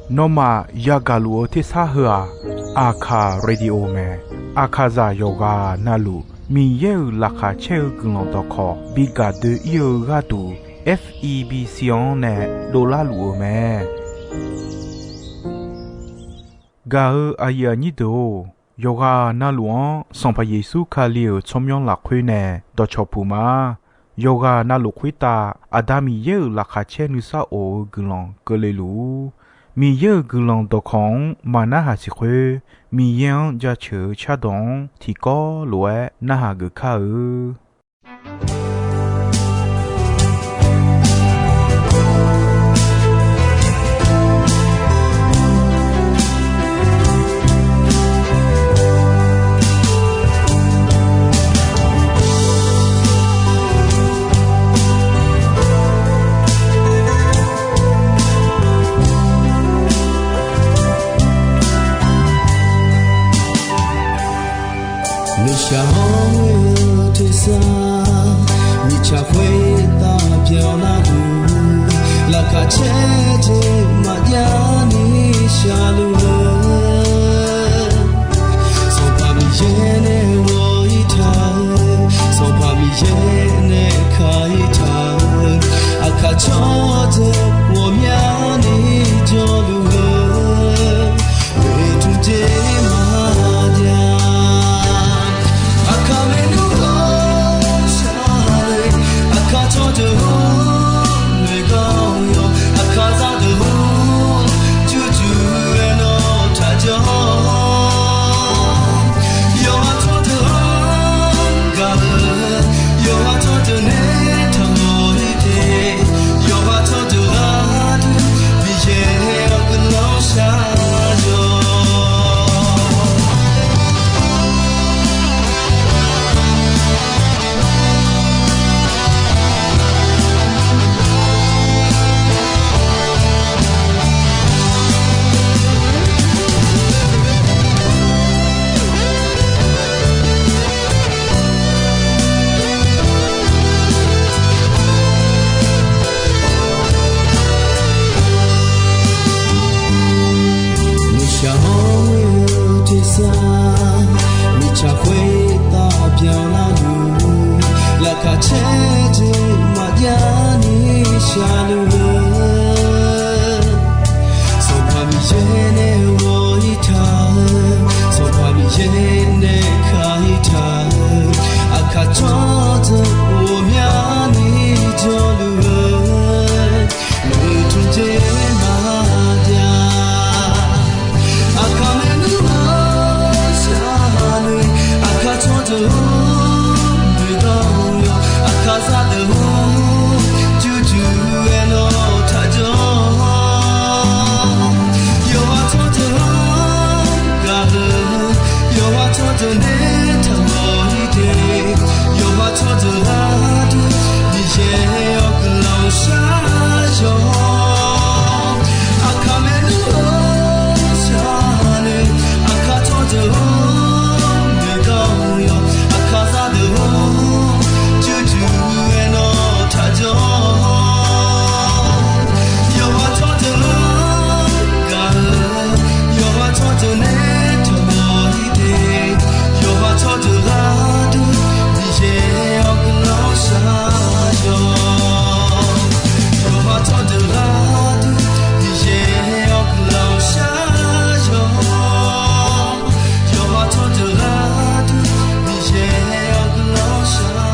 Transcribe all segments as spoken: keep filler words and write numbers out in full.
Nawmaf yagaq luf-eu tersar heu-aq, Aqkaq Radio mae. Aqkaqzaq yawqghaq navluf Miqyaer-euq laqkhaq caer-eu guiqlanq dawqkawq bi gaq doe-ir-eu gharduq, F E B C-anr nae dovlar luf-eu mae. Gaq-eu aqyuif aqnyir deuq-or, yawqghaq navluf-anr Sanqpaq Yeqsur Kali-euq tsawrmyanr lafkhoer nae dawqcawq puq ma. Yawqghaq navluf khoertav Aqda Miqyaer-euq laqkhaq caer nuisar of-eu guiqlanq keuvle luf-ur. Miqyaer-euq guiqlanq dawqkawq-anr maqnarhaq siq khoer, Miqyaer-anr jaceuq-eu cardawq-anr tiqkawv lof-aer narhaq geuf kar-eu. Nuishaq hawr-eu tersar, mirtsaq khoertav byanlar-eu, laqkhaq caer jeq maqjav ni shaqluf-eu, Sanqpaq Miqyaer nae ghawq-ir taq-eu, Sanqpaq Miqyaer nae ka-ir taq-eu, aqkaq tsawrdeuq ghawqmyani jawrluf-eu, oeqtmq jeq maqjav. Aqkaq maernmr ghawqshaq-eu, aqkaq tsawrdeuq-or, noeqgawq yawq, aqkaq zaqdeuq-or, jurjur-aer nawr taqjawr. Yawqha tsawrdeuq-anr gaq-eu, yawqha tsawrdeuq nae taqmawr-ir de, yawqha tsawrdeuq gharduq Miqyaer-awr guiqlanq shar-awq. Nuishaq hawr-eu tersar, mirtsaq khoertav byanlar-eu, laqkhaq caer jeq maqjav ni shaqluf-eu, Sanqpaq Miqyaer nae ghawq-ir taq-eu, Sanqpaq Miqyaer nae ka-ir taq-eu, aqkaq tsawrdeuq ghawqmyani jawrluf-eu, oeqtmq jeq maqjav. Aqkaq maernmr ghawqshaq-eu, aqkaq tsawrdeuq-or, noeqgawq yawq, aqkaq zaqdeuq-or, jurjur-aer nawr taqjawr. Yawqha tsawrdeuq-anr gaq-eu, yawqha tsawrdeuq nae taqmawr-ir de, yawqha tsawrdeuq gharduq Miqyaer-awr guiqlanq shar-awq. Aqkaq maernmr ghawqshaq-eu, aqkaq tsawrdeuq-or, noeqgawq yawq, aqkaq zaqdeuq-or, jurjur-aer nawr taqjawr. Yawqha tsawrdeuq-anr gaq-eu, yawqha tsawrdeuq nae taqmawr-ir de, yawqha tsawrdeuq gharduq Miqyaer-awr guiqlanq shar-awq. Yawqha tsawrdeuq gharduq Miqyaer-awr guiqlanq shar-awq. Yawqha tsawrdeuq gharduq Miqyaer-awr guiqlanq shar-awq.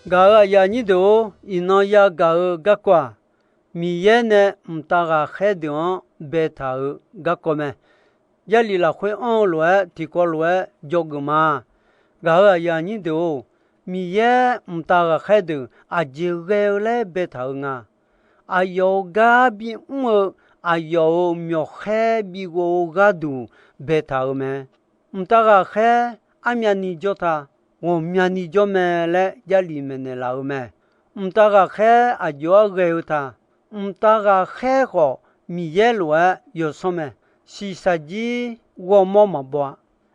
Gaq-euq aqyuif aqnyir deuq-or, iqnan yagaq-eu garkawv-aq, Miqyaer nae mqtav ghaqkhaer deuq-anr baetaq-euq garkawv mae. Jarlif lafkhoer anr-eu lof-aer tiqkawv lof-aer dzawgeuf ma. Gaq-euq aqyuif aqnyir deuq-or, Miqyaer mqtav ghaqkhaer deuq aqjeq ghae-eu laer baetaq-eu nga. Aqyawf-euq gar bimr-eu, aqyawf-euq myawqkhaer bighov-eu gharduq baetaq-eu mae. Mqtav ghaqkhaer armyavni jawr ta, ghawqmyani jawr mae laer Jarlif maeqnaeq laf-eu mae. Mqtav ghaqkhaer aqjox-aer ghae-eu ta, mqtav ghaqkhaer khawf Miqyaer lof-aer yawsanr mae. Shiqshaq jir ghawrmawr maqbaw-a.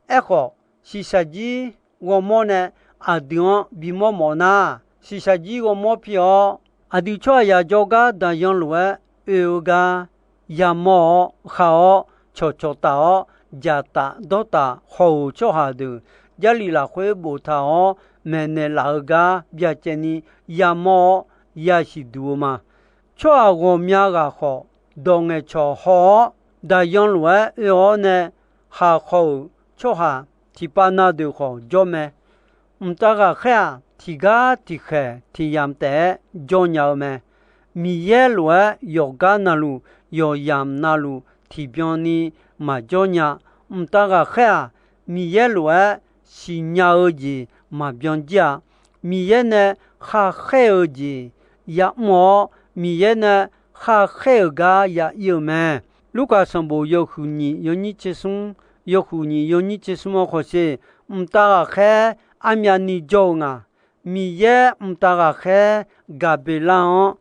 Aerkhawf, shiqshaq jir ghawrmawr nae aqdui-anr bimawr mawf nar, shiqshaq jir ghawrmawr pi-awr, aqdui tsawrhaqzaq jawrgar daqyan lof-aer oe-eu gar yamawr-awr, khaq-awr, cawqcawq taf-awr, dzaqtaf dawrtaf haw-euq tsawrhaq deuq Jarlif lafkhoer boftaq-awr maeqnaeq laf-eu gar byacaevni yamawr-awr yasiq duq-eu ma. Tsawrhaq ghawqmya ghaq khawf, dawq ngaeqcawq haw-awr daqyan lof-aer oe-awr nae khaq haw-euq tsawrhaq tiqpav na deuq khawf jawr mae. Mqtav ghaqkhaer-aq, tiqgar tiqkhaeq tiqyamq taef-aer jawr nya-eu mae. Miqyaer lof-aer yawqgar navluf, yawqyamq navluf tiqbyan ni maqjawr nya. Mqtav ghaqkhaer-aq, Miqyaer lof-aer siqnya-eu jeq maqbyan jir-a. Miqyaer nae khar khaer-eu jeq yamr-awr, Miqyaer nae khar khaer-euq gar ya ir-eu mae. Lurkaf sanqbof yawhuiq nyiq yawnyir tser smr, yawhuiq nyiq yawnyir tser smr-anr khawsher, mqtav ghaqkhaer armyavni jawr-eu nga. Miqyaer mqtav ghaqkhaer Gaqbeqlar-anr,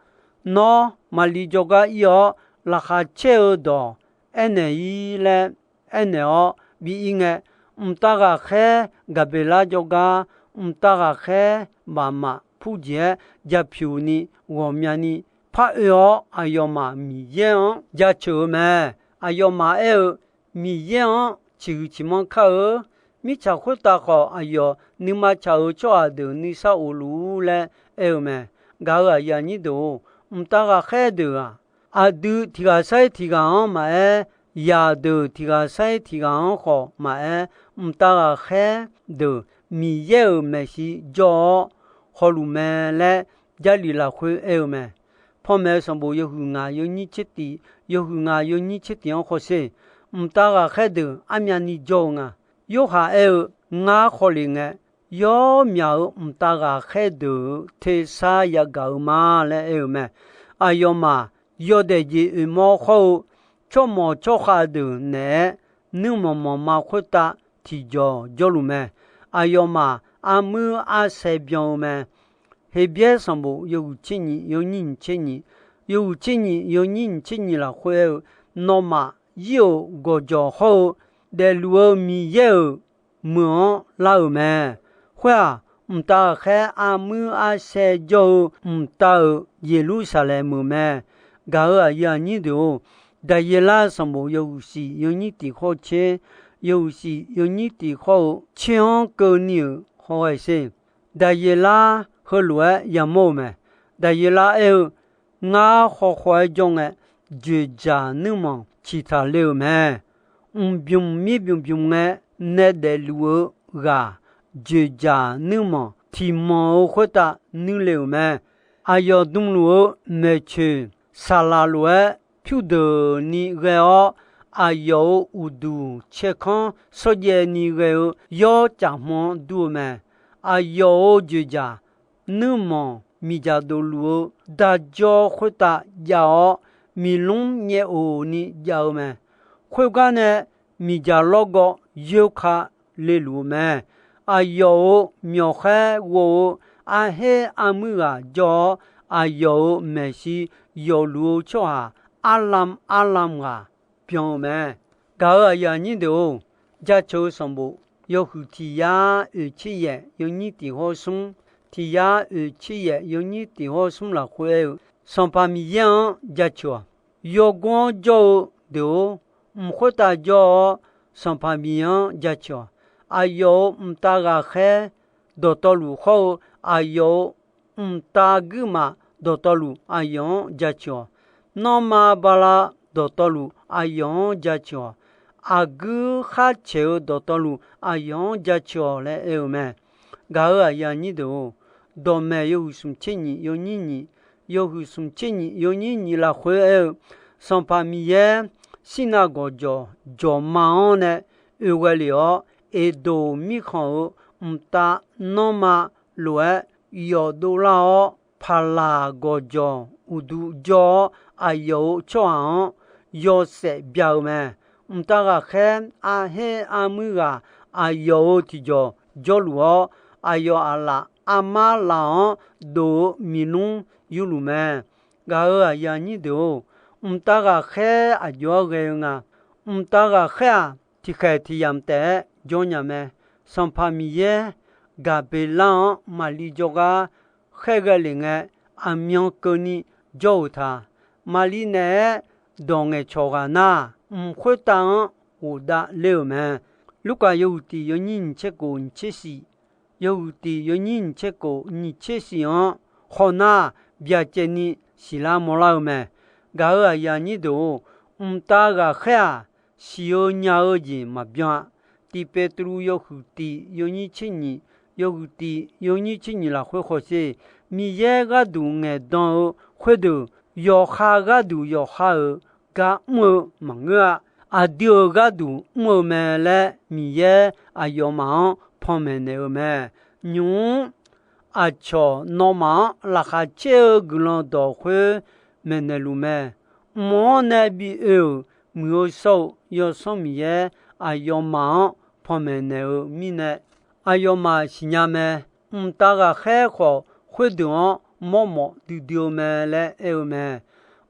Nawr, Maqli jawrgar ir-awr, laqkhaq caer-eu dawq aernaeq-ir laer aernaeq-awr bi ir ngae, mqtav ghaqkhaer Gaqbeqlar jawrgar, mqtav ghaqkhaer bafmaf purjeq-aer japyuq ni ghawqmyani par oe-awr, aqyawfmaf Miqyaer-anr jaceuq-eu mae. Aqyawfmaf aer-eu, Miqyaer-anr ciqhuiq ciqmanr kar-eu. Mirtsaq khoertav khawf, aqyawf nuima tsaq-euq tsawrhaq deuq nuisar of luf-ur laer aer-eu mae. Gaq-euq aqyuif aqnyir deuq-or, mqtav ghaqkhaer deuq-aq, aqdui tiq ghaq sar-ir tiq ghaq-anr maqaer, yaqdeuq tiq ghaq sar-ir tiq ghaq-anr khawf maqaer, mqtav ghaqkhaer deuq Miqyaer-euq maeqshi jawr-awr hawluf mae laer Jarlif lafkhoer aer-eu mae. Panmaeq-eu sanqbof yawhuiq ngaq yawnyir tser tiq, yawhuiq ngaq yawnyir tser tiq-anr khawsher, mqtav ghaqkhaer deuq armyavni jawr-eu nga. Yorhaq aer-eu, Ngar khawf le ngae, yawr myaq-euq mqtav ghaqkhaer deuq-euq tersar yagaq-eu ma laer aer-eu mae. Aqyawfmaf yawdaef jeq oeqmawr khawr-eu tsawrmawq tsawrkhav deuq naeq-aer, nuirmanq manqma khoertav tiqjawq jawrluf mae. Aqyawfmaf armuir arsae byan-eu mae. Heqbyaer sanqbof yawhuiq tser nyiq yawnyir nyiq tser nyiq, yawhuiq tser nyiq yawnyir nyiq tser nyiq lafkhoer aer-eu, Nawmaf ir-euq gawqjawq hawr-eu daefluf-eu Miqyaer-euq meuq-anr lar-euq mae. Khoer-aq, mqtav ghaqkhaer armuir arsae jawr-eu mqtav-euq Yeqlursaqlaeq meuq mae. Gaq-euq aqyuif aqnyir deuq-or, Daqyeqlar sanqbof yawhuiq shif yawnyir tiq hawr tser, yawhuiq shif yawnyir tiq hawr-eu tser-anr keuvni-euq hawghae sher. Daqyeqlar heulof-aer yamawr-eu mae. Daqyeqlar aer-eu, Ngar khawkhaw-aer jawr ngae, dzoeqdzaq nuirmanq ciqtaq le-euq mae. Mqbymq mirbymq bymq ngae, nae daefluf-eu ghaq dzoeqdzaq nuirmanq tiq manq-eu khoertav nuir le-euq mae. Aqyawf dmluf-eu maeqtsoeq saqlaq lof-aer pyurdeuqni ghae-awr, aqyawf-euq uqduq caerkanr shawrjaev ni ghae-eu yawr caf hmq-anr dur-eu mae. Aqyawf-euq dzoeqdzaq nuirmanq miqdzaq dofluf-eu darjawr khoertav jav-awr, miqlmr nyaev of ni jav-eu mae. Khoergar nae miqdzaq lawrgawv yoerka leluf-eu mae. Aqyawf-euq myawqkhaer ghov-eu arher armuir ghaq jawr-awr, aqyawf-euq maeqshi yawfluf-eu tsawrhaq arlam arlam ghaq byan-eu mae. Gaq-euq aqyuif aqnyir deuq-or, Jaceuq-eu sanqbof yawhuiq tiq yar oeq tser yaef yawnyir tiq hawr smr, tiq yar oeq tser yaef yawnyir tiq hawr smr lafkhoer aer-eu, Sanqpaq Miqyaer-anr jaceuq-awq. Yawgor-anr jawr-eu deuq-or, mq khoertav jawr-awr Sanqpaq Miqyaer-anr jaceuq-awq. Aqyawf-euq mqtav ghaqkhaer dawqtawvluf hawr-eu, aqyawf-euq mqtav guirmaf dawqtawvluf aqyawf-anr jaceuq-awq. Nanrma bala dawqtawvluf aqyawf-anr jaceuq-awq. Aqguir khar caeq-eu dawqtawvluf aqyawf-anr jaceuq-awq laer aer-eu mae. Gaq-euq aqyuif aqnyir deuq-or, dawqmaeq yawhuiq smq tser nyiq yawnyir nyiq, yawhuiq smq tser nyiq yawnyir nyiq lafkhoer aer-eu, Sanqpaq Miqyaer Sirnav gawqjawq jawqma-anr nae oe ghae lef-awr, Eqdoq mirkhanq-euq mqtav nanrma lof-aer yawf dovlar-awr, Paqlaq gawqjawq uqduq jawr-awr, aqyawf-euq tsawrhaq-anr yawshaef bya-eu mae. Mqtav ghaqkhaer arher armuir ghaq aqyawf-euq tiqjawq jawrluf-awr, aqyawf aqlaf armar laf-anr dov-eu miqlmr yurluf mae. Gaq-euq aqyuif aqnyir deuq-or, mqtav ghaqkhaer aqjox-anr ghae-eu nga. Mqtav ghaqkhaer-aq, tiqkhaeq tiqyamq taef-aer jawr nya mae. Sanqpaq Miqyaer Gaqbeqlar-anr Maqli jawrgar khaerghae lef ngae, aqmyan keuvni jawr-euq ta. Maqli naeq-aer dawq ngaeqcawq ghaq nar, mq khoertav-anr ghofdav ler-euq mae. Lurkaf yawhuiq tiq yawnyir nyiq tser kof nyiq tser shif, yawhuiq tiq yawnyir nyiq tser kof nyiq tser shif-anr khawf nar, byacaevni siqlar mawrlar-eu mae. Gaq-euq aqyuif aqnyir deuq-or, mqtav ghaqkhaer-aq, siq-eu nya-eu jeq maqbyan-a. Tiq Peqtruv yawhuiq tiq yawnyir tser nyiq, yawhuiq tiq yawnyir tser nyiq lafkhoer khawshe, Miqyaer gharduq ngaeqdan-eu khoerdeuq, yawqha gharduq yawqha-euq gar mr-eu maqngeur-a. Aqdui-euq gharduq mr-eu mae laer Miqyaer aqyawfmaf-anr panmaeq naeq-eu mae. Nymq-mr aqcawq nawmaf-anr laqkhaq caer-eu guiqlanq dawq khoer maeqnaeq luf mae. Mq-anr nae bi oe-euq Muiq-eu shawr-eu Yawsanr Miqyaer aqyawfmaf-anr panmaeq naeq-eu mirnae, aqyawfmaf siqnya mae. Mqtav ghaqkhaer khawf khoerdeuq-anr mawrmawf duidui-eu mae laer aer-eu mae.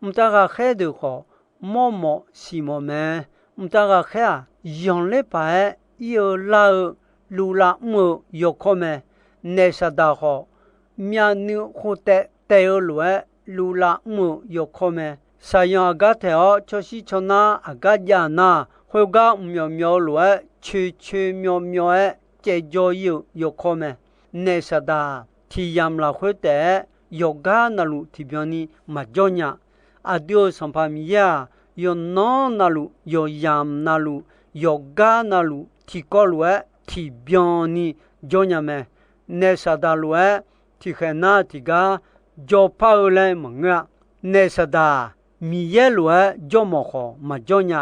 Mqtav ghaqkhaer deuq khawf, mawrmawf siqmawf mae. Mqtav ghaqkhaer-aq, yanqler paq-aer ir-eu lar-eu luvlav mr-eu yawkawr mae. Naef saqdaq khawf, myavnuiv khov taev taev-eu lof-aer luvlav mr-eu yawkawr mae. Saqyanq aqgar taeq-awr, tsawrshir tsawrnar aqgar jav nar, khoergar mqmyawf myawf-eu lof-aer coeq coeq myawf myawf-aer caevjawr ir-eu yawkawr mae. Naef saqdaq tiq yamq lafkhoer taef-aer yawqgar navluf tiqbyan ni maqjawr nya. Aqdui-euq Sanqpaq Miqyaer-aq, yawqnan navluf, yawqyamq navluf, yawqgar navluf, tiqkawv lof-aer tiqbyan ni jawr nya mae. Naef saqdaq lof-aer tiqkhaeq nar tiqgar jawrpar-eu laer maqngeur-a. Naef saqdaq Miqyaer lof-aer jawrmawf khawf maqjawr nya.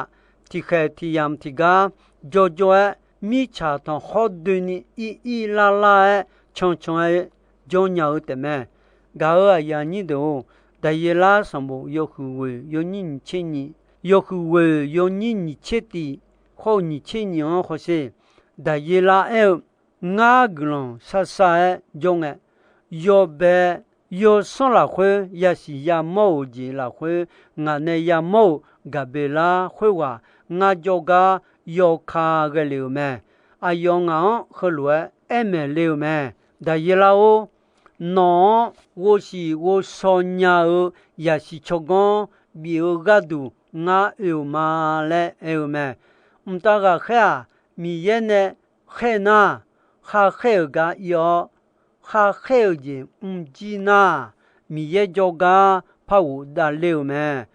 Tiqkhaeq tiqyamq tiqgar jawrjawr-aer, mirtsaq tanqkhawr doeni ir ir lar lar-aer cancan-aer jawr nya-eu taefmae. Gaq-euq aqyuif aqnyir deuq-or, Daqyeqlar sanqbof yawhuiq ghoeq yawnyir nyiq tser nyiq, yawhuiq ghoeq yawnyir nyiq tser tiq, khawr-eu nyiq tser nyiq-anr khawshe, Daqyeqlar aer-eu, ngar guiqlanq shar shar-aer jawr ngae, yawbae yawsanr lafkhoer yasiq yamawr-euq jeq lafkhoer, ngaq nae yamawr-euq Gaqbeqlar khoerghaq ngar jawrgar yawka ghae lef-euq mae. Aqyawf ngaq-anr heulof-aer aer maeq le-euq mae. Daqyeqlar-or, nawq-anr ghovsiq ghovshaw nya-eu yasiq tsawrganr bif-eu gharduq ngar oe-euq ma laer aer-eu mae. Mqtav ghaqkhaer-aq, Miqyaer nae khaer nar, khar khaer-euq gar ir-awr, khar khaer-euq jeq mrjir nar, Miqyaer jawrgar par ghofdav ler-euq mae.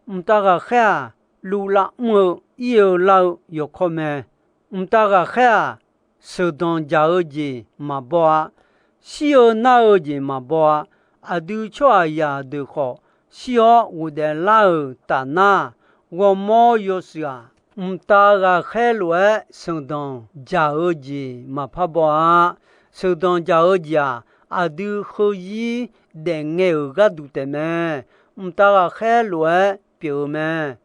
Mqtav ghaqkhaer-aq, luvlav mr-eu ir-eu lar-eu yawkawr mae. Mqtav ghaqkhaer-aq, sheuqdanq jaq-eu jeq maqbaw-a. Shir-eu nar-eu jeq maqbaw-a. Aqdui tsawrhaqzaq deuq khawf, shir-awr ghofdaef lar-euq taf nar, ghawrmawr yawshuif-aq, mqtav ghaqkhaer lof-aer sheuqdanq jaq-eu jeq maqpar baw-a. Sheuqdanq jaq-eu jeq-aq, aqdui heuzir daefngae-euq gharduq taefmae. Mqtav ghaqkhaer lof-aer pyeuf-eu mae.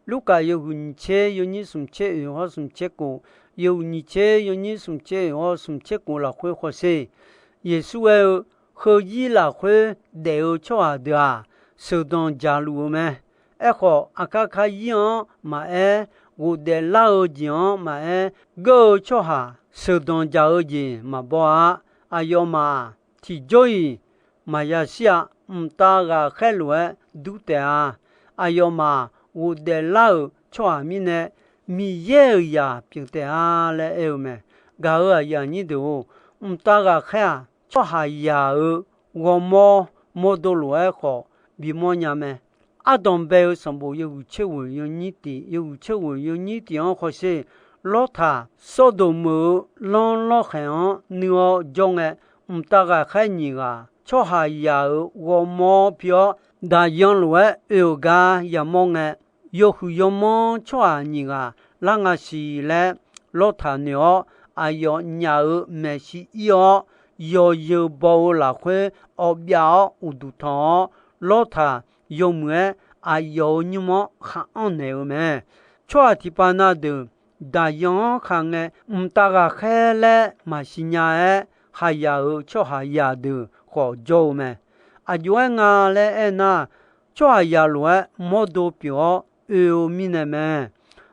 Lurkaf yawhuiq nyiq tser yawnyir smq tser oeq hawr smq tser kof, yawhuiq nyiq tser yawnyir smq tser oeq hawr smq tser kof lafkhoer khawshe, Yeqsur aer-eu, heuzir lafkhoer daef-eu tsawrhaq deuq-aq, sheuqdanq jaqluf-eu mae. Aerkhawf, aqkar karzir-anr maqaer, ghofdaef lar-eu jeq-anr maqaer, geur-eu tsawrhaq sheuqdanq jaq-eu jeq maqbaw-a. Aqyawfmaf-aq, tiqjawr-iq maqya shir-a. Mqtav ghaqkhaer lof-aer dur taef-a. Aqyawfmaf ghofdaef lar-euq tsawrhaq mirnae, Miqyaer-euq zaq pyeuf taef-a laer aer-eu mae. Gaq-euq aqyuif aqnyir deuq-or, mqtav ghaqkhaer-aq, tsawrhaqzaq-euq ghawrmawr mawrdo lof-aer khawf bimawr nya mae. Ardanq bae-eu sanqbof yawhuiq tser ghoeq yawnyir tiq, yawhuiq tser ghoeq yawnyir tiq-anr khawsher, Lawrtaq, Sawrdoq meuq-eu lanr lawrkhaeq-anr nuir-awr jawr ngae, mqtav ghaqkhaer nyiq ghaq tsawrhaqzaq-euq ghawrmawr pi-awr, daqyan lof-aer oe-euq gar yamawr ngae, yawhuiq yawmanr tsawrhaq nyiq ghaq lar nga siq laer Lawrtaq noeq-awr, aqyawf nyaf-euq maeqshi ir-awr, yawzeu baw-eu lafkhoer awv byav-awr uqduq tanq-awr, Lawrtaq yawmuiq-aer aqyawf-euq nymr-anr khar anr naeq-eu mae. Tsawrhaq tiqpav na deuq daqyan-anr khaq ngae, mqtav ghaqkhaer laer maqsiq nya-aer, khaqyaq-euq tsawrhaqzaq deuq khawf jawr-eu mae. Aqjox-aer nga laer aernar, tsawrhaqzaq lof-aer mawrdo pyeuf-awr oe-eu mirnae mae.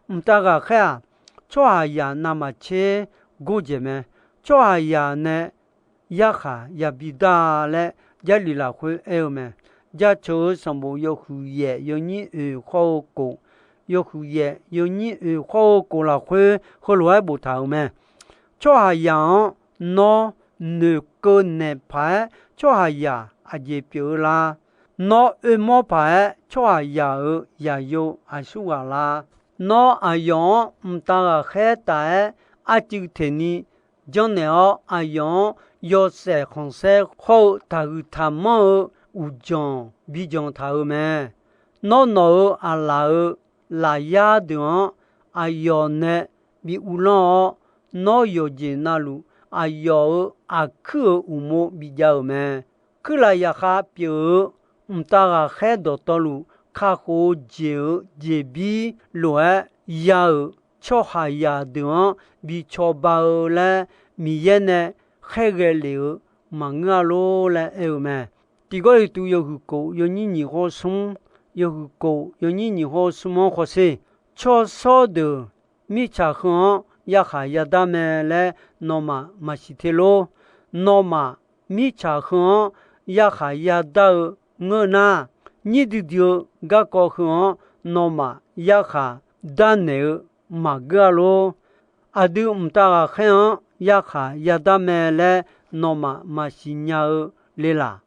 Mqtav ghaqkhaer-aq, tsawrhaqzaq navmaqtser gordzaeq mae. Tsawrhaqzaq nae yarkhaq yabi dar-a laer Jarlif lafkhoer aer-eu mae. Jaceuq-eu sanqbof yawhuiq yaef yawnyir oeq khawr-eu kof, yawhuiq yaef yawnyir oeq khawr-eu kof lafkhoer heulof-aer boftaq-euq mae. Tsawrhaqzaq-anr nawr noeqkeuv naeq paq-aer tsawrhaqzaq aqjeq pyeuf-eu la? Nawr oermawr paq-aer tsawrhaqzaq-euq zaqyo aqsurghaq la? Nawr aqyawf-anr mqtav ghaqkhaer taf-aer arcuiv teqni janrnaeq-awr, aqyawf-anr yawshaef khanqsaer khawr-eu taqhuiq taqmanr-eu uqdzanq bi dzanq taq-euq mae. Nawr nawq-euq aqlaf-euq lafyar deuq-anr aqyawf nae bi uvlanr-awr, nawr yawqjeq navluf aqyawf-euq aqkuir-euq uqmov bijav-euq mae. Kuirlaf zaqkhav pyeuf-eu mqtav ghaqkhaer dawqtawvluf, kakhof-eu jeq-euq jeqbir lof-aer ya-euq tsawrhaqzaq deuq-anr bi cawba-eu laer Miqyaer nae khaerghae lef-eu maqngeur-a lor laer aer-eu mae. Tiq Gawrliqtu yawhuiq kof yawnyir nyiq hawr smr, yawhuiq kof yawnyir nyiq hawr smr-anr khawsher, tsawrshawr deuq mirtsaq heu-anr yarkhaq yadar mae laer nawmaf maqsiq te lor. Nawmaf mirtsaq heu-anr yarkhaq yadar-eu ngeur nar, nyir duidui-eu garkawv heu-anr nawmaf yarkhaq darnaeq-eu maqgeur-a lor. Aqdui mqtav ghaqkhaer-anr yarkhaq yadar mae laer nawmaf maqsiq nya-eu le laq?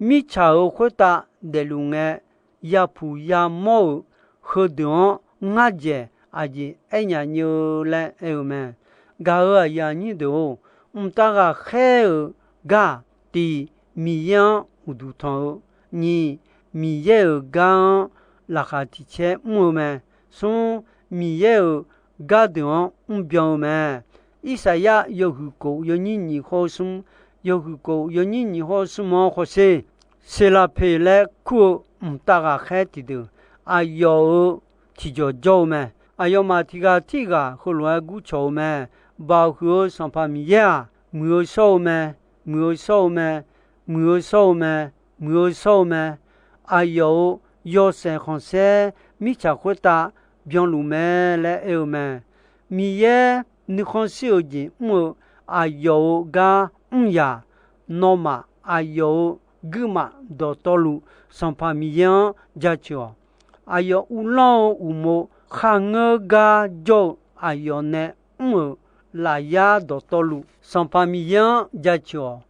Mirtsaq-euq khoertav daefluf ngae, yapuq yamawr-euq heudeuq-anr ngar dzaeq aqjeq aer nya nyeu laer aer-eu mae. Gaq-euq aqyuif aqnyir deuq-or, mqtav ghaqkhaer-euq gar, tiq, Miqyaer-anr uqduq tanq-eu, nyiq, Miqyaer-euq gar-anr laqkhaq tiq caer mr-eu mae. Smr, Miqyaer-euq gar deuq-anr mrbyan-eu mae. Irsaqyar yawhuiq kof yawnyir nyiq hawr-eu smr, yawhuiq kof yawnyir nyiq hawr-eu smr-anr khawsher, Seqlaqpeq laer kur-eu mqtav ghaqkhaer tiqdeuq aqyawf-euq tiqjawq jawr-eu mae. Aqyawfmaf tiq ghaq tirghaq heulof-aer gurcawq-eu mae. Baoq huiq-eu Sanqpaq Miqyaer-aq, muiq-eu shawr-eu mae, muiq-eu shawr-eu mae, muiq-eu shawr-eu mae, muiq-eu shawr-eu mae. Aqyawf-euq yawshaef khanqsaer mirtsaq khoertav byanluf mae laer aer-eu mae. Miqyaer nuikhanr shir-eu jeq mr-eu aqyawf-euq gar mr-yaq, nawmaf aqyawf-euq guirmaf dawqtawvluf Sanqpaq Miqyaer-anr jaceuq-awq. Aqyawf uvlanr-eu uqmov kharngeur gar jawr-eu aqyawf nae mr-euq lafyar dawqtawvluf Sanqpaq Miqyaer-anr jaceuq-awq.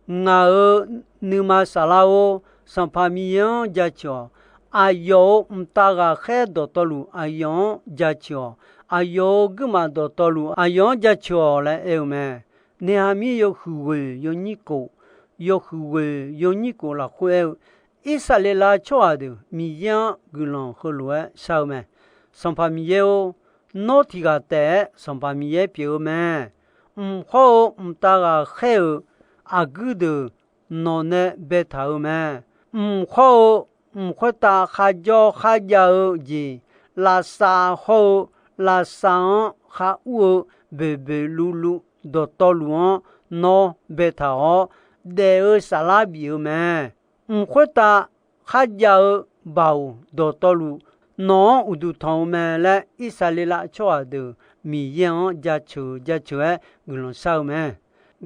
Ngaq-euq nuima saflar-or, Sanqpaq Miqyaer-anr jaceuq-awq. Aqyawf-euq mqtav ghaqkhaer dawqtawvluf aqyawf-anr jaceuq-awq. Aqyawf-euq guirmaf dawqtawvluf aqyawf-anr jaceuq-awq laer aer-eu mae. Neqhaqmir yawhuiq ghoeq yawnyir kof, yawhuiq ghoeq yawnyir kof lafkhoer aer-eu, Irsaqleqlav tsawrhaq deuq Miqyaer-anr guiqlanq heulof-aer shar-eu mae. Sanqpaq Miqyaer-or, nawr tiq ghaq taef-aer Sanqpaq Miqyaer pyeuf-eu mae. Mq hawr-eu mqtav ghaqkhaer-euq aqguir deuq nawq nae baetaq-eu mae. Mq hawr-eu mq khoertav kharjawr kharjav-eu jeq, lavsav hawr-eu lavsav-anr khar ur-eu boeqboeq luvluv dawqtawvluf-anr nawr baetaq-awr, daef-eu saflar bif-eu mae. Mq khoertav kharjav-eu baoq dawqtawvluf nawq-anr uqduq tanq-eu mae laer, Irsaqleqlav tsawrhaq deuq Miqyaer-anr jaceuq jaceuq-aer guiqlanq shar-eu mae.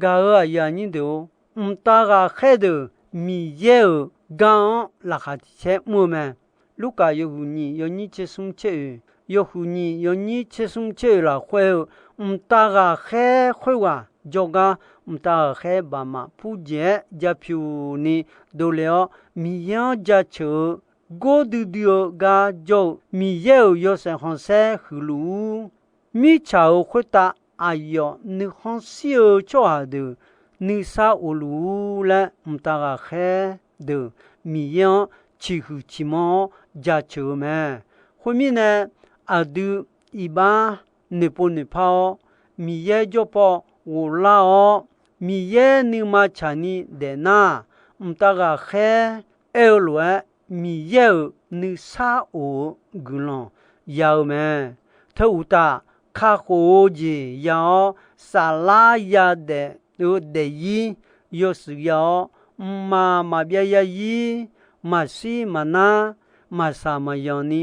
Gaq-euq aqyuif aqnyir deuq-or, mqtav ghaqkhaer deuq Miqyaer-euq gar-anr laqkhaq tiq caer mr-eu mae. Lurkaf yawhuiq nyiq yawnyir tser smr tser oeq, yawhuiq nyiq yawnyir tser smr tser oeq lafkhoer-eu, mqtav ghaqkhaer khoerghaq jawrgar mqtav ghaqkhaer baqmaf purjeq-aer japyuq ni dovle-awr, Miqyaer-anr jaceuq-eu gordui dui-eu gar jawr-eu Miqyaer-euq yawshaef khanqsaer huiqluf-ur. Mirtsaq-euq khoertav aqyawf nuikhanr shir-eu tsawrhaq deuq nuisar of luf-ur laer, mqtav ghaqkhaer deuq Miqyaer-anr ciqhuiq ciqmanr-awr jaceuq-eu mae. Khoermirnae, aqdui iqbax noeqpov noeqpar-awr, Miqyaer jawrpaw ghoflar-awr, Miqyaer nuima tsaqni daefnar, mqtav ghaqkhaer aer-eu lof-aer, Miqyaer-euq nuisar of-eu guiqlanq ya-eu mae. Teu uqtaf, kakhof-eu jeq ya-awr, saflar yadaef-eu daefzir yawshuif ya-awr, mqmaq maqbyav zarzir, maqshir maqnar, maqsaq maqyanq ni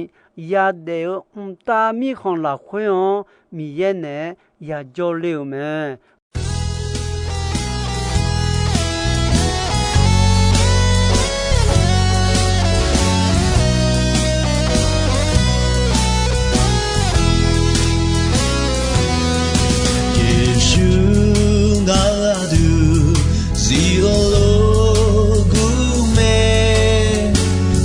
yadaef-eu mqtav mirkhanq lafkhoer-anr Miqyaer naeq-aer yajawr ler-euq mae. Yeqsur ngar gharduq zif-eu lof gur mae.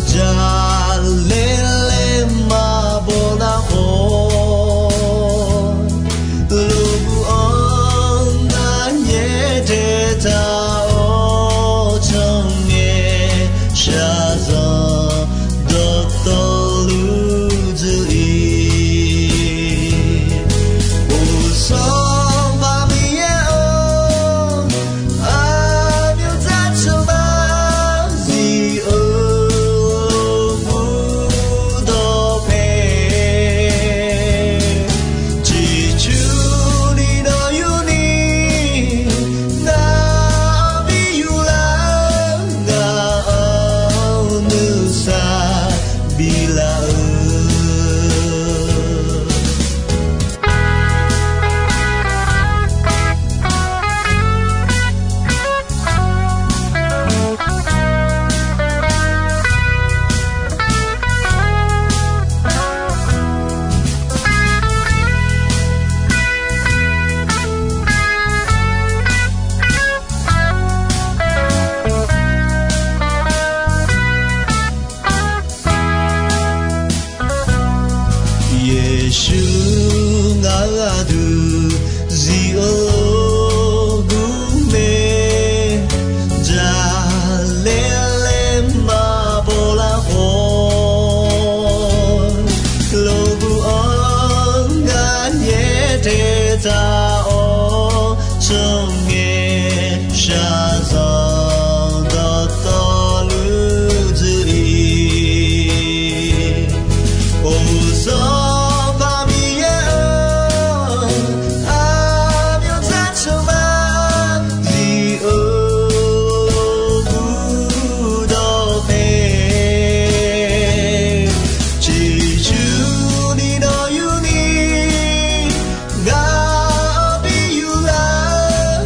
Jaqlaer laer maqbaw nar khawf, lof gur-anr ngar nyaer taeqtaq-awr, tsawrngae shaqzanq dawqtawvluf dzuif-ir. Uqsanq baq Miqyaer-or, aqmyanluf tsawrhaq zif-eu lof gur dawqpae, ciqcurni nawq yurni nar bi yurlar, ngaq-anr nuisar biflaf-eu. Yeqsur ngar gharduq zif-eu lof gur mae. Jaqlaer laer maqbaw lar khawf, lof gur-anr ngar nyaer taeqtaq-awr, tsawrngae shaqzanq dawqtawvluf dzuif-ir. Uqsanq baq Miqyaer-or, aqmyanluf tsawrhaq zif-eu lof gur dawqpae, ciqcurni nawq yurni nar bi yurlar,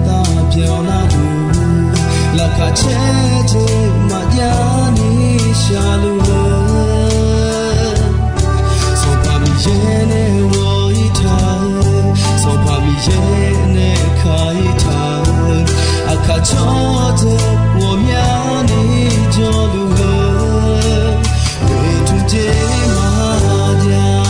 Tavbyan lar-eu laqkhaq caer jeq maqjav ni shaqluf-eu, Sanqpaq Miqyaer nae ghawq-ir taq-eu, Sanqpaq Miqyaer nae kaq-ir taq-eu, aqkaq tsawrdeuq ghawqmyani jawrluf-eu, oeqtmq jeq maqjav.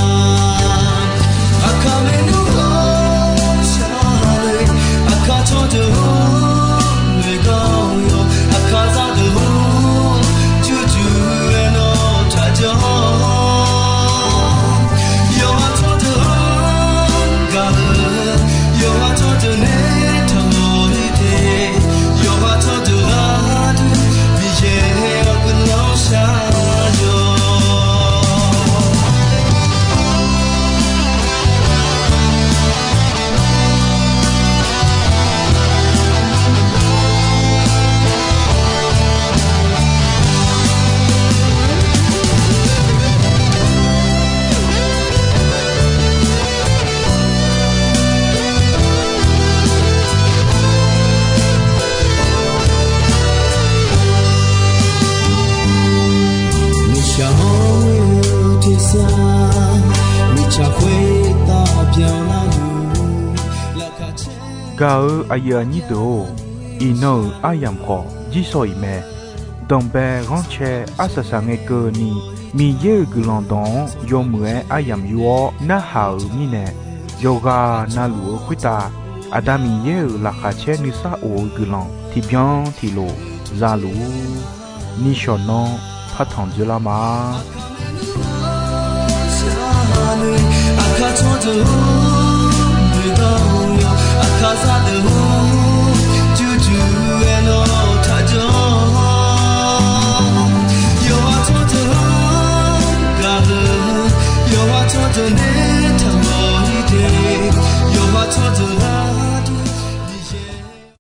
Aqkaq maernmr-anr shar-eu, aqkaq tsawrdeuq-anr noeqgawr-eu, aqkaq zaqdeuq-anr jurjur-aer nawr taqjanr. Yawqha tsawrdeuq-anr gaq-eu, yawqha tsawrdeuq nae taqmawr-ir te, yawqha tsawrdeuq gharduq Miqyaer-awr guiqlanq shar-awq. Miqshaq-anr ghoe-eu tersar, miqtsaq khoertav byanlar-eu laqkhaq caer. Gaq-eu aqyuif aqnyir deuq-or, iqnan-euq aryamq khawf jirsawq iq mae. Danqbae ghanrcae arsaq saq ngae keuvni, Miqyaer-euq guiqlanq dawq-anr yawmuiq-aer aryamq yur-awr narhaq-euq mirnae, yawqghaq navluf-eu khoertav Aqda Miqyaer-euq laqkhaq caer nuisar of-eu guiqlanq tiqbyan tiqlof za luf-ur. Nishawq nanr partanq dzoerlar ma.